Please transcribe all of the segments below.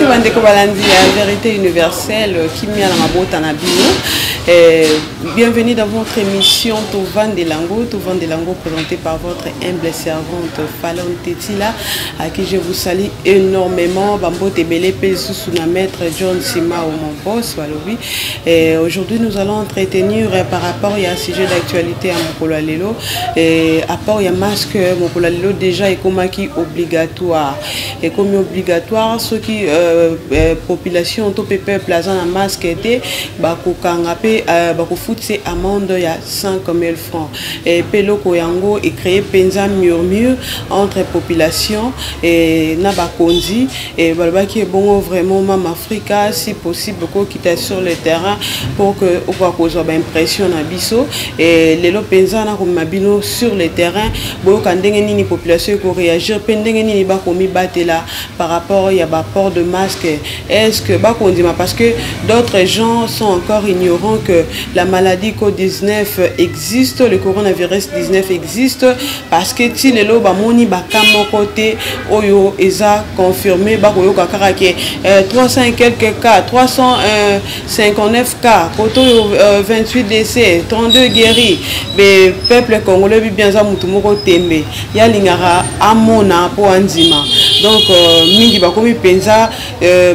Bandeko balandi ya vérité universelle kimia na mabota na bino. Bienvenue dans votre émission Tovandelango, Tovandelango présentée par votre humble servante Falon Tetila, à qui je vous salue énormément. Bambote ebele pe lisusu na maître John Simao, mon boss balobi. Aujourd'hui nous allons entretenir par rapport à un sujet d'actualité à mokolo ya lelo. Apport ya masque mokolo ya lelo déjà ekomaki obligatoire. Ekomi obligatoire soki population to pe peuple aza na masque te, bakokanga pe bakofutisa amende ya 5000 francs. Et pe eloko yango ecréer mpenza murmure entre population et na bakonzi. Et balobaki ebongo vraiment Mama Africa, si possible kokita sur le terrain pour que okoka kozwa ba impression na biso. Et lelo mpenza nakomema bino sur le terrain, boyoka ndenge nini population ekoréagir mpe ndenge nini bakomibatela par rapport ya ba port de masque. Est-ce que bakondima? Parce que d'autres gens sont encore ignorants que la maladie COVID-19 existe, le coronavirus 19 existe, parce que ti lelo bamoni baka moko te oyo eza confirmé, bakoyoka kaka ke 300 et quelques cas, 359 cas, koto oyo, 28 décès, 32 guéris. Be peuple congolais bi bien za mutu moko tembe ya lingaka amona po andima. Donc mingi bakomi penza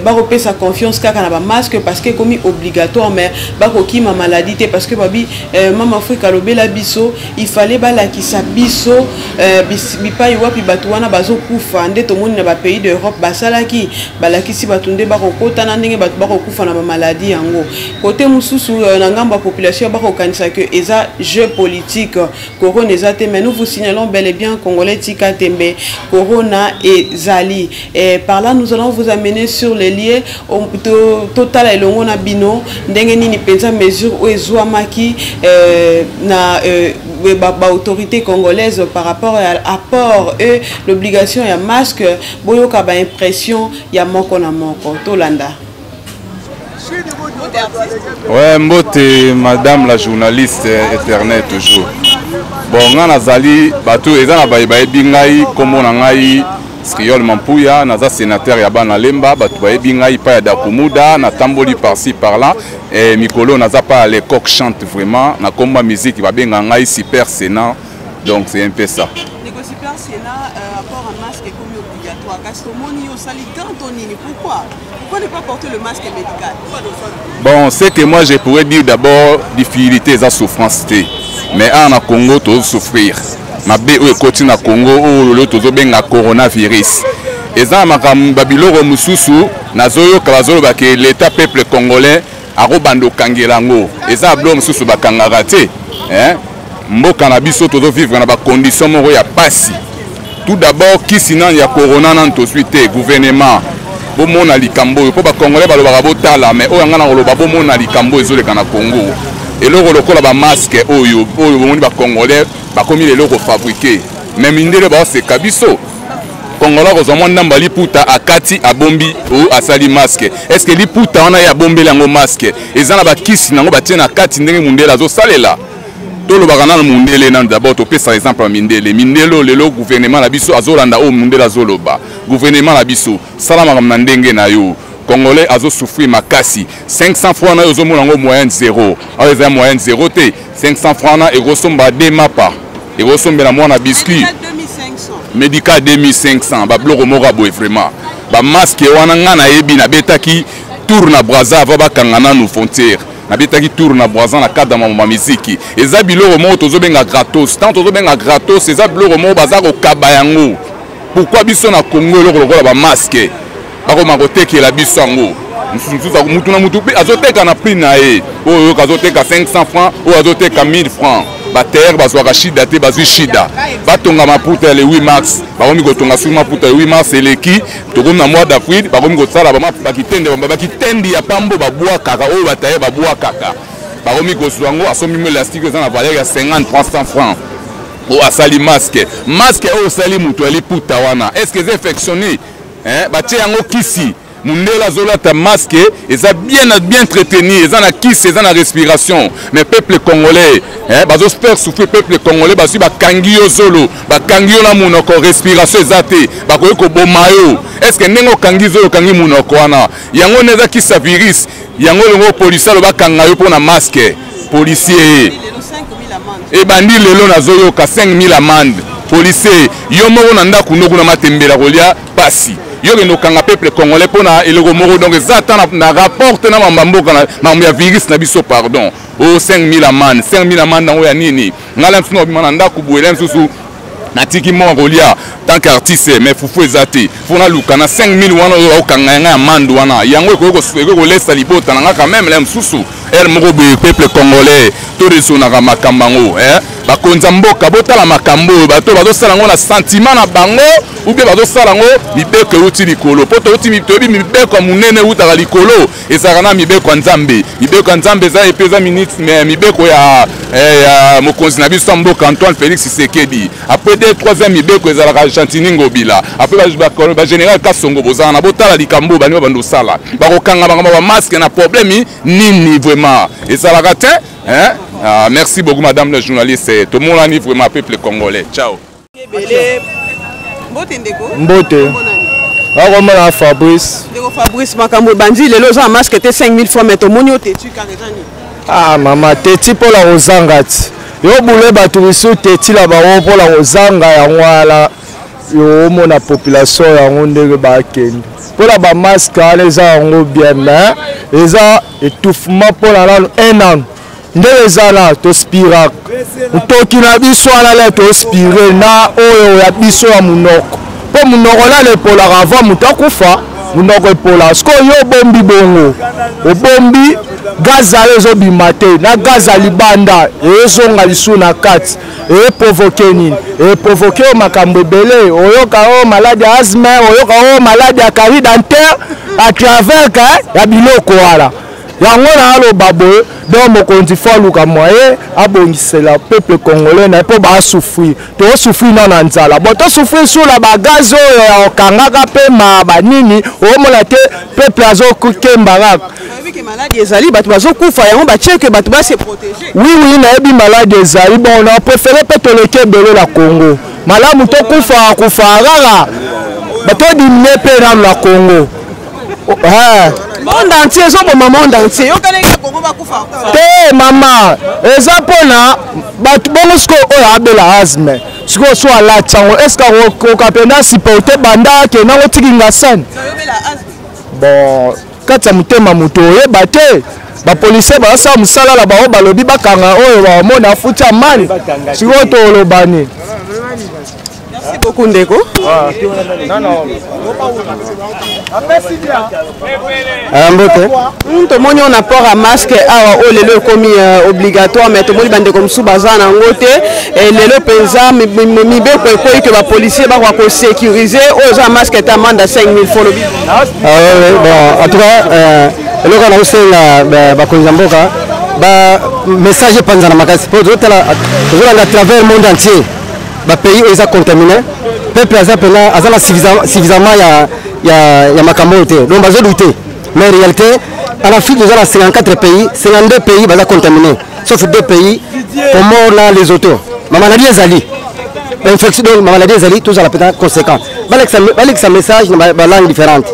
bakopesa confiance kaka na ba masque parce que ekomi obligatoire, mais bakokima maladie te parce que babi Mama Afrika alobela biso, il fallait balakisa biso bipai wapi bato wana bazokufa. Nde tomoni na ba pays d'Europe basalaki, balakisi bato nde bakokotana ndenge bato bakokufa na ba maladie yango. Côté mosusu na ngambo ya population bakokanisa que eza jeu politique, corona eza te, mais nous vous signalons bel et bien congolais tika tembe, corona ezali. Et par là nous allons vous amener sur les lieux total elongo na bino ndenge nini penza mesure oyo ezwamaki na ba autorité congolaise par rapport à apport et l'obligation ya masque. Boyoka ba impression ya moko na moko, tolanda. Ouais, mbote madame la journaliste éternelle toujours. Bon, nga nazali bato eza na baye bayebi ngai, kombo na ngai Sriol Mampuya, naza sénateur ya bana Lemba, bato bayebi ngai pa ya Dakumuda, natamboli par-ci par-là. Et mikolo naza pa ya Le Coq chante vraiment, na komba musique babenga ngai Super Sénat. Donc c'est un peu ça. Ndeko Super Sénat, apport un masque est comme obligatoire. Kasi tomoni yo sali tant nini, pourquoi? Pourquoi ne pas porter le masque médical? Bon, c'est que moi je pourrais dire d'abord difficulté eza souffrance te. Mais awa na Congo tozo souffrir. Mabe oyo ekoti na Congo oyo lelo tozobenga coronavirus. Eza na makambo ba biloko mosusu nazoyoka bazoloba ke l'état peuple congolais akobanda okangela yango. Eza na biloko mosusu bakangaka te. Hein? Mboka na biso tozovivre na ba condition moko ya pasi. Tout d'abord kisi nani ya corona nani tozwi te, gouvernement bomona likambo oyo mpo ba congolais balobaka botala, mais oyo nga na koloba bomona likambo oyo ezoleka na Congo. Eloko lokola ba masque oyo oyo bomoni ba congolais bakomi lelo kofabrike, mais mindele baoseka biso. Congolais akozwa mwa ndambo ya liputa akati abombi oyo asali masque. Est-ce que liputa wana ye abombeli yango masque eza na bakisi nango batie na kati ndenge mundele azosalela? Tolobaka nanu mundele nanu d'abord, topesa exemple ya mindele. Mindele oyo lelo gouvernement na biso azolanda oyo mundele azoloba. Gouvernement na biso sala makambo na ndenge na yo. Congolais azosouffrir makasi. 500 francs na yo ozomona yango moyenne zéro. Awa eza moyenne zéro te. 500 francs na ekosomba deux mapa, ekosombela mwana biscuit. Médical 2500, ba biloko moko ya boye vraiment. Ba masque wana nga nayebi, nabetaki tour na Brazza avant bakanga nanu frontière. Nabetaki tour na Brazza na cadre ya mambo ya miziki. Eza biloko moko tozobenga gratos. Tant tozobenga gratos, eza biloko moko baza kokaba yango. Pourquoi biso na Congo eloko lokola ba masque bakoma kotekela biso yango? Mosusu mutu na mutu azoteka na prix na ye. Oyo oyoka azoteka 500 francs, oyo azoteka 1000 francs. Baterre bazwaka shida te, bazwi shida. Batonga maputa ya le 8 mars, bakomi kotonga sur maputa ya 8 mars eleki, tokomi na mois d'avril, bakomi kosala bakitende, bakitendi ya pambo babwakaka, oyo bataye babwakaka. Bakomi kozwa yango, asombi mo elastique eza na valeur ya 50 300 francs. Oyo asali masque, masque oyo osali moto ya liputa wana, est-ce que eza infectionné? Hein, batie yango kisi. Mundele azolata masque eza bien bien entretenu, eza na kisi, eza na respiration. Mais peuple congolais, hein, bazo faire souffrir peuple congolais, bazwi bakangi yo zolo, bakangi yo na monoko, respiration eza te, bakoki koboma yo. Est-ce que ndenge okangi zolo, okangi monoko wana, yango nde eza kisi ya virus, yango longo policier aloba kanga yo mpona masque. Policier ebandi lelo nazoyoka 5000 amende. Policier yo moko na ndako ndo kuna matembela kolia pasi, yo kende okanga peuple congolais mpona eloko moko. Donc eza ata na rapport te na mambo ya mboka, na mambo ya virus na biso. Pardon, o 5000 amende, 5000 amende yango ya nini? Ngai la mosusu nabima na ndako boye, la mosusu natiki moko kolia tant qu'artiste, mais fufu eza te, fo naluka na 5000 wana oyo okanga yanga ya mande wana, yango ekoki kolesa libota na nga quand même. La mosusu ere moko boye, peuple congolais toresonaka makambo yango. Bakonzi ya mboka, botala makambo oyo bato bazosala yango na sentiment na bango ou bien bazosala yango mibeko euti likolo. Mpo toyebi mibeko ya monene eutaka likolo, ezalaka na mibeko ya Nzambe. Mibeko ya Nzambe eza epe eza mibeko ya mokonzi na biso ya mboka Antoine Félix Tshisekedi. Après deux troisième mibeko ezalaka Gentiny Ngobila, après bagénéral Kasongo. Bozala na botala likambo oyo bani babanda osala, bakokanga bango bamasque na problème nini? Vraiment ezalaka te, hein? Ah, merci beaucoup madame la journaliste. Tomonani vraiment, peuple congolais, ciao. Mbote ndeko. Mbote. Akomona Fabrice. Ndeko Fabrice, makambo ebandi lelo, oza na masque te, 5000 francs, mais tomoni yo tetu kaka, eza nini? Ah mama, teti mpola kozanga ti yo bule bato misu tetila bango mpola kozanga yango wana. Yo omona population yango ndenge bakende mpola bamasque wana, eza yango bien, mais eza étouffement mpola nanu un an ndenge eza na tospiraka ntoki na biso wana, le tospire na oyo ya biso ya monoko, mpo monoko nano epolaka avant moto akufa, monoko epola. Sikoyo yo obombi bongo, obombi gaz ayo ezobima te na gaz ya libanda, ezonga lisusu na kati, eprovoke nini? Eprovoke oyo makambo ebele. Oyoka oyo maladi ya asthme, oyoka oyo maladi ya carie dentaire à travers ka ya biloko wana. Yango na aloba boye, donc mokonzi fo aluka moyen abongisela peuple congolais na ye, mpo basouffrir, tosouffrir na na nzala, bon, tosouffrir sur na bagaz oyo ya okangaka pema banini, omona te peuple azokemba kaka. Maladi ezali, bato bazokufa, yango batieke bato base protéger. Oui, nayebi maladi ezali. Bon, na préféré mpe toleki ebele na Congo, malamu tokufa kufa kaka, batodiminue mpe nanu na Congo. Monde entier ezoboma, monde entier, yokaleki Congo bakufa. Te mama, eza mpona bato bongo. Sikoyo oyo abela asthme, sikoyo so alati yango, est-ce akokoka mpenza supporte banda akende yango tikinga sane? Bon, kati ya motema moto oyeba te. Bapolisier bazosala mosala na bango, balobi bakanga oyo bamona afuti amani, sikoyo toloba nini? Merci beaucoup ndeko. Mbote. Tomoni oyo na port ya masque awa, oyo lelo ekomi obligatoire, mais tomoni bandeko mosusu baza na yango te. Lelo mpenza mibeko ekoyi ke bapolicier bakoka kosécuriser oyo eza na masque te, amende ya 5000 francs, lobi. Bon, en tout cas, eloko na kosenga bakonzi ya mboka, ba message epanzana makasi, mpo tozotala, tozolanda à travers monde entier, bapays oyo eza contaminé, peuple aza mpena aza na suffisamment ya makambo oyo te, donc bazodute. Mais réalité, en Afrique toza na 54 pays, 52 pays baza contaminé, sauf deux pays, Comore na Lesotho. Mamaladi ezali infection, donc mamaladi ezali, tozala mpenza conséquent. Balekisa message na balangue différente.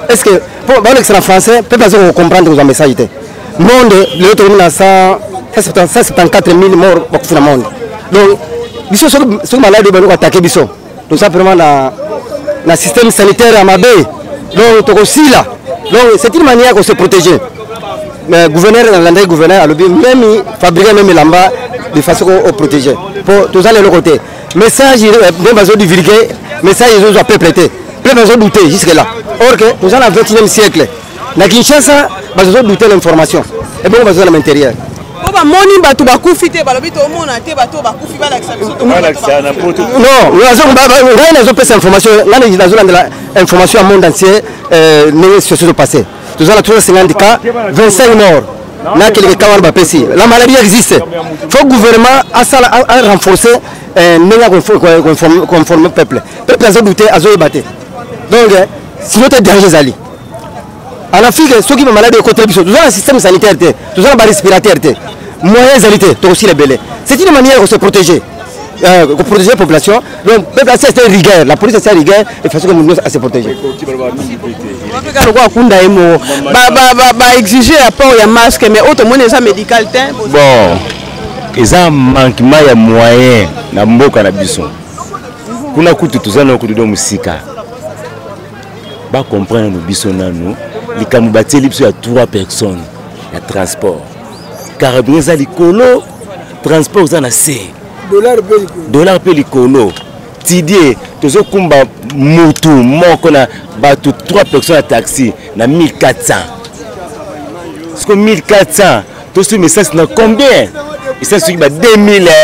Est ce que po balekisa na français, peuple aza kocomprendre kozwa message te? Monde lelo tokomi na 174 000 morts, bakufi na monde. Donc biso soki maladi oyo bandi koatake biso, toza vraiment na système sanitaire ya mabe, donc tokosila. Donc c'est une manière de se protéger. Mais gouverneur, nalandaki gouverneur alobi même fabriquer même elamba de façon oprotéger, po toza lelo kote message nde bazodivulgue, message ezozwa peuple te, peuple azodute jusque là, or que toza na 21e siècle. Na Kinshasa bazo douter l'information ebongo bazo na intérieur. Po bamoni bato bakufi te, balobi tomona te bato bakufi, balakisa biso. Non, ngai nazopesa information, ngai nazolandela information ya monde entier ndenge situation ezopasse. Toza na 350 cas, 25 morts na quelques cas wana bapesi. La maladie existe, faut gouvernement asala renforcer ndenge ya koinforme peuple. Peuple azodute, azoyeba te. Donc sinon te danger ezali en Afrique. Soki bamaladi ekoteli biso, toza na système sanitaire te, toza na barespirateur te, moyen ezali te, tokosila ebele. C'est une manière de se protéger, protéger la population. Donc peuple asi ase rigueur, la police asi rigueur de façon que moto ase protéger. Lokola kunda ye moko baexige apport ya masque, mais oyo tomoni eza médical te. Bon, eza manquement ya moyen na mboka na biso. Kuna kutu toza na kutu do mosika bacomprendre no biso nanu likambo batieli biso ya 3 personnes ya transport. Carburant eza likolo, transport eza na se, dollar mpe likolo. Tidie tozokumba mutu moko na bato 3 personnes ya taxi na 1400. Siko 1400 tosomba essence na combien? Essence soki ba 2000,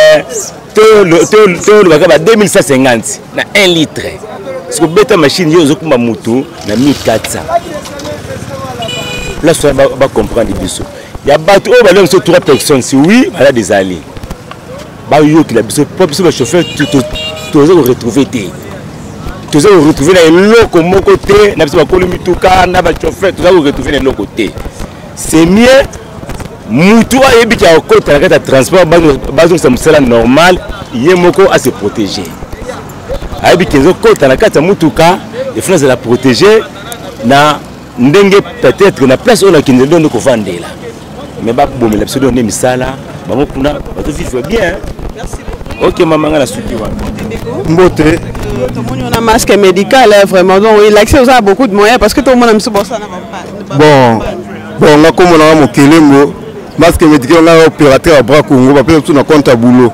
tolobaka ba 2150 na 1 litre. Siko beta machine, yo ozokumba mutu na 1400. Place wana bacomprendre biso ya bato oyo balia biso 3 personnes. Si oui, malade ezali, bayokela biso mpo biso bachauffeur toza koretrouve te, toza koretrouve na eloko moko te. Na biso bakoli mituka na bachauffeur, toza koretrouve na eloko te. C'est mieux mutu ayebi ke akota na kati ya transport, bazongisa mosala normal, ye moko ase protéger. Ayebi ke ezokota na kati ya mutuka, efuna azala protégé na ndenge peut-être na place oyo nakende ndo nde kovandela. Mais babomela biso do nde misala bango kuna bazovivre bien. Ok mama, nga na suki wana. Mbote. Tomoni wana masque médical vraiment. Donc l'accès oza beaucoup de moyens parce que tomona miso bosana. Bon, nga kombo nanga Mokelengo. Masque médical, nga opérateur ya Bracongo, bapesa biso na compte ya boulot.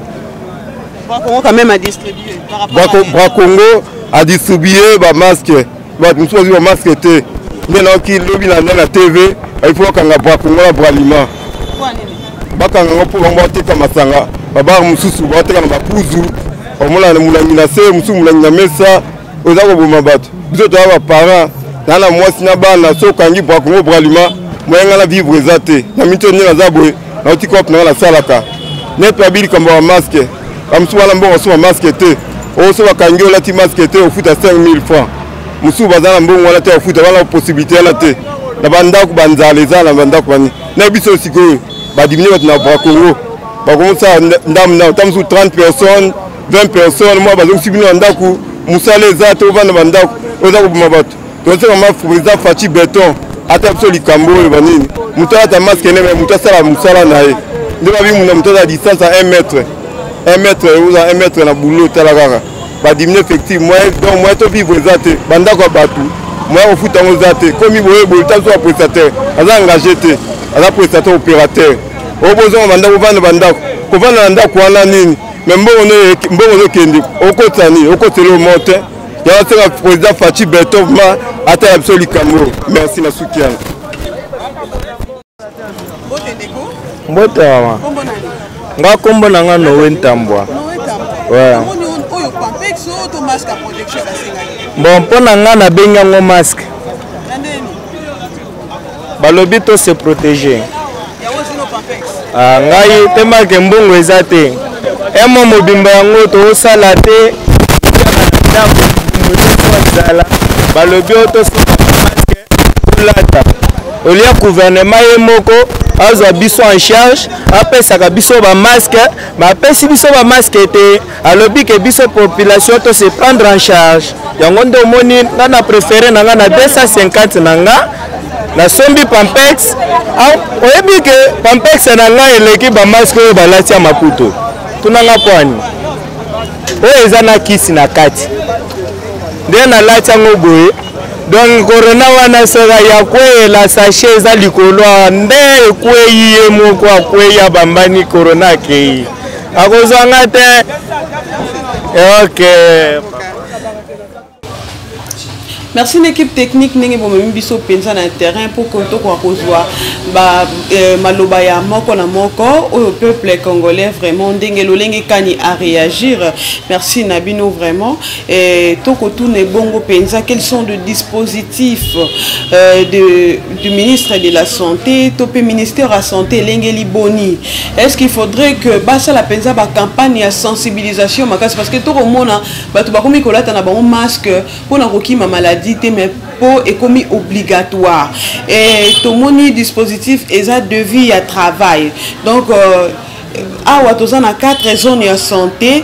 Bracongo quand même a distribué par rapport. Bracongo a distribué bamasque, bato mosusu bazwi bamasque te. Nde naoki lobi na nde na TV, il faut bakanga Bracongo na Bralima, bakanga yango mpo bango bateka masanga. Babare mosusu bateka na bapuzu, omona molangi na se, mosusu molangi na mesa. Oyo eza koboma bato. Biso toya baparent na na mwasi na bana. So okangi Bracongo, Bralima, moyenga na vivre eza te. Na miti oyo nde naza boye, nauti cope nanga nasalaka net babi likambo ya masque. Bamosusu wana mbongo osomba masque te. Oyo so bakangi olati masque te, ofuta 5000 francs. Mosusu baza na mbongo wana te, ofuta wana possibilité wana te. Na bandako banzala eza na bandako bani na biso. Sikoyo badiminuer bato na Bracongo, bakomosala ndambu ndambu, ta mosusu 30 personnes, 20 personnes. Mwa bazongisi bino na ndako, mosala eza te, ovanda bandako. Oyo eza koboma bato. Tozosenga ma président Fatshi Béton ata biso likambo oyo banini. Moto alata masque ne, moto asala mosala na ye nde babimuna, moto aza distance ya 1 mètre, 1 mètre, oza 1 mètre na boulot. Tala kaka badiminuer effectif, moyen donc moyen to vivre eza te. Bandako ya bato, moyen kofuta yango eza te. Komi boye boye, ta biso baprestataire aza engagé te, aza prestataire opérateur. Oyo bozonga bandako, ovanda bandako, kovanda na ndako wana nini? Mais mbongo ezokende, okotisa nini? Okotisa eloko moko te. Yango asenga président Fatshi Béton ma atala biso likambo. Merci, na suki yango. Mbote mama, nga kombo na nga Noe Ntambwa. Ouais. Bon, mpo na nga nabengi yango masque. Balobi to se protéger. Ah, ngai tembake mbongo eza te, emo mobimba yango tozosala te na ndako, nzala. Balobi oyo tosala masque tolata olia. Gouvernement ye moko azwa biso en charge, apesaka biso bamasque. Bapesi biso bamasque te, alobi ke biso population to se prendre en charge. Yango nde omoni nga na préféré na nga na 250 na nga nasombi pampex. Oyebi ke pampex na ngai eleki bamasque oyo balati ya Maputo. Tunanga pwani oyo eza na kisi na kati, nde nalati yango boye. Donc corona wana soka ya kweyela, sachet eza likolo awa nde ekweyi, ye moko akweyi, abambani, corona akei, akozwanga te. Ok. Merci na équipe technique ndenge bomemi biso mpenza na terrain pour que tokoka kozwa ba maloba ya moko na moko oyo peuple congolais vraiment ndenge lolenge kani a réagir. Merci na bino vraiment. Et tokotuna ebongo mpenza quels sont les dispositifs du ministre de la Santé to mpe ministère ya Santé elengeli boni. Est-ce qu'il faudrait que basala mpenza bacampagne ya sensibilisation makasi? Parce que tokomona bato bakomi kolata na bango masque mpona kokima maladie te, mais mpo ekomi obligatoire. Et tomoni dispositif eza devis ya travail. Donc awa toza na 4 zone ya santé,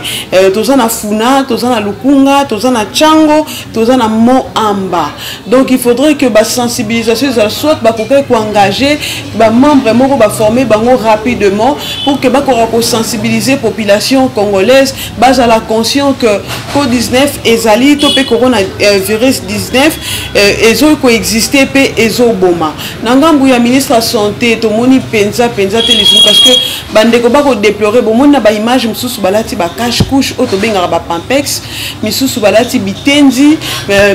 toza na Funa, toza na Lukunga, toza na Tshangu, toza na Mont Amba. Donc il faudrait que basensibilisation ezala, soit bakokaki koengage bamembre moko, baforme bango rapidement pour que bakoka kosensibiliser population congolaise, bazala conscient que co-19 ezali to mpe coronavirus 19 ezoki koexiste mpe ezoboma. Na ngambu ya ministre ya Santé, tomoni mpenza mpenza te lisusu, parce que bandeko bakodéplore. Bomoni na baimage mosusu balati bacache-couche oyo tobengaka bapampex, misusu balati bitendi,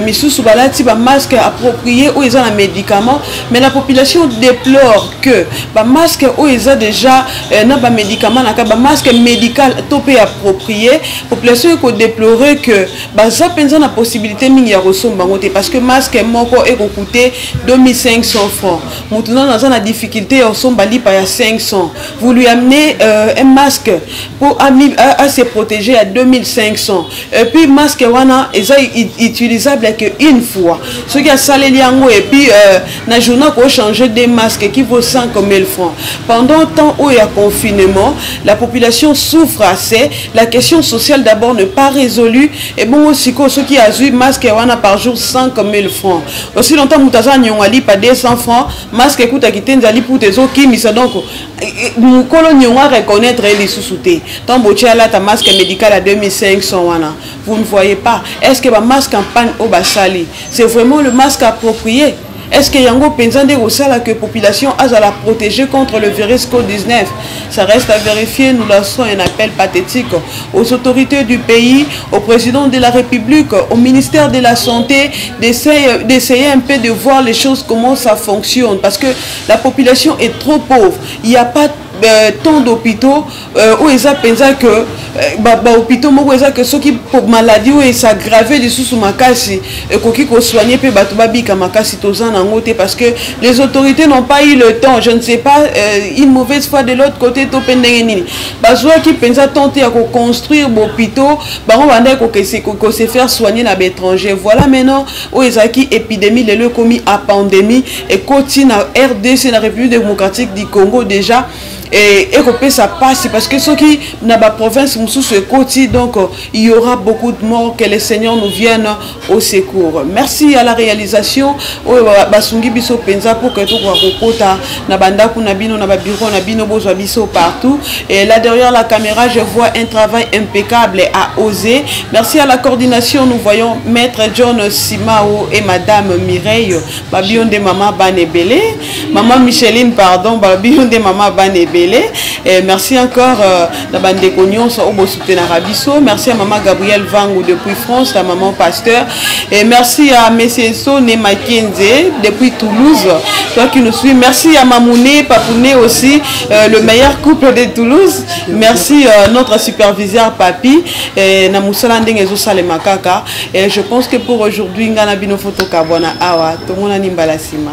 misusu balati bamasque approprié oyo eza na médicament. Mais la population déplore que bamasque oyo eza déjà na bamédicament na kati, bamasque médical to mpe approprié, population ekodéplore que baza mpenza na possibilité mingi ya kosomba yango te, parce que masque moko ekokute 2500 francs. Motu nano aza na difficulté ya kosomba lipa ya 500, vous lui amenez un masque pour à se protéger à 2500. Et puis masque wana eza utilisable que une fois. Soki asaleli yango et puis na journée kochanger des masques qui vaut 5 000 francs. Pendant temps où il y a confinement, la population souffre assez. La question sociale d'abord n'est pas résolue. Et bon, sikoyo soki azwi masque wana par jour 5 000 francs, aussi longtemps moto aza niongo alipa 200 francs, masque ekutaki te, nzali puta ezokimisa. Donc mokolo niongo areconnaître ye lisusu te. Ntango botie alata masque médical à 2500 wana, vous ne voyez pas? Est ce que bamasque en panne oyo basali, c'est vraiment le masque approprié? Est-ce que yango mpenza nde kosala que population azala protégée contre le virus COVID-19? Ça reste à vérifier. Nous lançons un appel pathétique aux autorités du pays, au président de la République, au ministère de la Santé, d'essayer un peu de voir les choses, comment ça fonctionne, parce que la population est trop pauvre. Il n'y a pas tant d'hôpitaux oyo eza mpenza que bahôpitaux moko eza que soki maladie oyo es'aggrave lisusu makasi, ekoki kosoigne mpe bato babika makasi, toza nango te, parce que les autorités n'ont pas eu le temps. Je ne sais pas, une mauvaise foi de l'autre côté to mpe ndenge nini, bazwaki mpenza temps te ya koconstruire bahôpitaux. Bango bandaki kose faire soigner na baétranger. Voilà, maintenant oyo ezalaki épidémie, lelo ekomi a pandémie, ekoti na RDC, na République démocratique du Congo déjà. Ekopesa pasi, parce que soki na baprovince mosusu ekoti, donc il y aura beaucoup de morts. Que le Seigneur nous vienne au secours. Merci à la réalisation oyo basungi biso mpenza pour que tokoka kokota na bandako na bino, na babureau na bino, bozwa biso partout. Et là, derrière la caméra, je vois un travail impeccable à oser. Merci à la coordination. Nous voyons maître John Simao et madame Mireille Babionde, mama Banebele, maman Micheline, pardon, Babionde, mama Banebele. Et merci encore na bandeko nyonso oyo bosoutenaka biso. Merci à maman Gabrielle Vangu depuis France, la maman pasteur. Et merci à monsieur Sone Makenze depuis Toulouse, toi qui nous suis. Merci à Mamouné Papouné aussi, le meilleur couple de Toulouse. Merci notre superviseur Papi et na mosala ndenge ezosalema kaka. Et je pense que pour aujourd'hui, nga na bino, faut tokabwana awa. Tomonani mbala nsima.